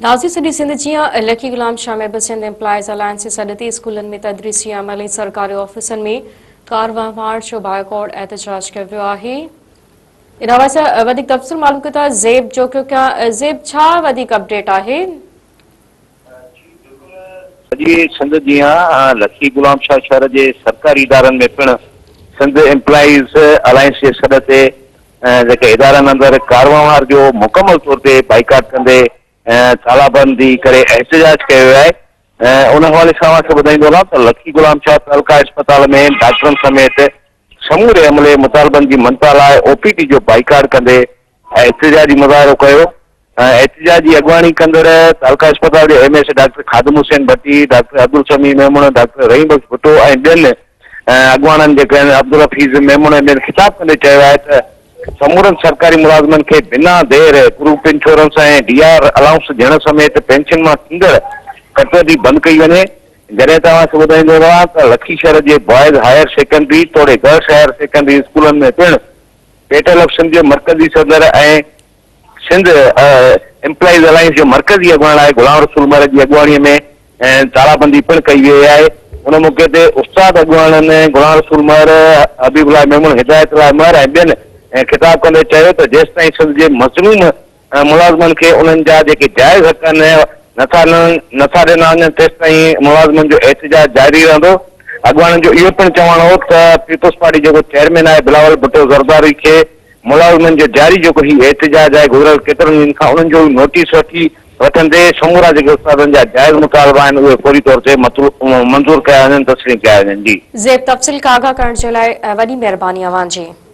ناظرين سڄي سنڌ جيان لکي غلام شاهه ۾ به سنڌ ايمپلائيز الائنس جي سڏ تي اسڪولن ۾ تدريسي عمل ۽ سرڪاري آفيسن ۾ ڪار وهنوار جو بائيڪاٽ احتجاج ڪيو ويو آهي. ان حوالي سان وڌيڪ تفصيل معلوم ڪيون ٿا زيب جوکيو کان زيب ڇا وڌيڪ اپڊيٽ آهي؟ سڄي سنڌ جيان لکي غلام شاهه شهر جي سرڪاري ادارن ۾ پڻ سنڌ ايمپلائيز الائنس جي سڏ تي جيڪي ادارن اندر ڪاروهنوار جو مڪمل طور تي بائيڪاٽ ڪندي تالابندي ڪري احتجاج ڪيو ويو آهي ان حوالي سان اوهان کي ٻڌائيندو هلان ته لکي غلام شاهه تعلقه اسپتال ۾ ڊاڪٽرن سميت سموري عملي مطالبن جي مڃتا لاء او پي ڊي جو بائيڪاٽ ڪندي احتجاجي مظاهرو ڪيو احتجاج جي اڳواڻي ڪندڙ تعلقه اسپتال جي M S doctor Khadim Hussain Bhatti, doctor Abdul Sami Memon, doctor Rahim Bakhsh Bhutto ۽ ٻين اڳواڻن جيڪي آهن عبدالحفيظ ميمڻ ۽ ٻين خطاب ڪندي چيو آهي ته سمورن سرڪاري ملازمن کي بنا دير group insurance ۽ D R allowance ڏيڻ سميت پينشن مان ٿيندڙ ڪٽوتي بند ڪئي وڃي جڏهن ته اوهان کي ٻڌائيندو رهان ته لکي شهر جي بوائز هائير سيڪنڊري توڙي گرلس هائير سيڪنڊري اسڪولن ۾ پڻ پيٽل آف سنڌ جو مرڪزي صدر ۽ سنڌ ايمپلائيز الائنس جو مرڪزي اڳواڻ آهي غلام رسول مھر جي اڳواڻي ۾ تالابندي پڻ ڪئي وئي آهي ان موقعي تي استاد اڳواڻن غلام رسول مھر، حبيب الله ميمڻ، هدايت الله مھر ۽ ٻين خطاب ڪندي چيو ته جيستائين سنڌ جي مظلوم ملازمن کي انهن جا جيڪي جائز حق آهن نٿا نٿا ڏنا وڃن تيستائين ملازمن جو احتجاج جاري رهندو اڳواڻن جو اهو پڻ چوڻ هو ته پيپلز پارٽي جيڪو چيئرمين آهي بلاول ڀٽو زرداري کي ملازمن جو جاري جيڪو هي احتجاج آهي گذريل ڪيترن ڏينهن کان انهن جو نوٽيس وٺي وٺندي سمورا جيڪي استادن جا جائز مطالبا آهن اهي فوري طور تي منظور ڪيا وڃن تسليم ڪيا وڃن جي. زيب تفصيل کان آگاهه ڪرڻ جي لاء وڏي مهرباني اوهان جي.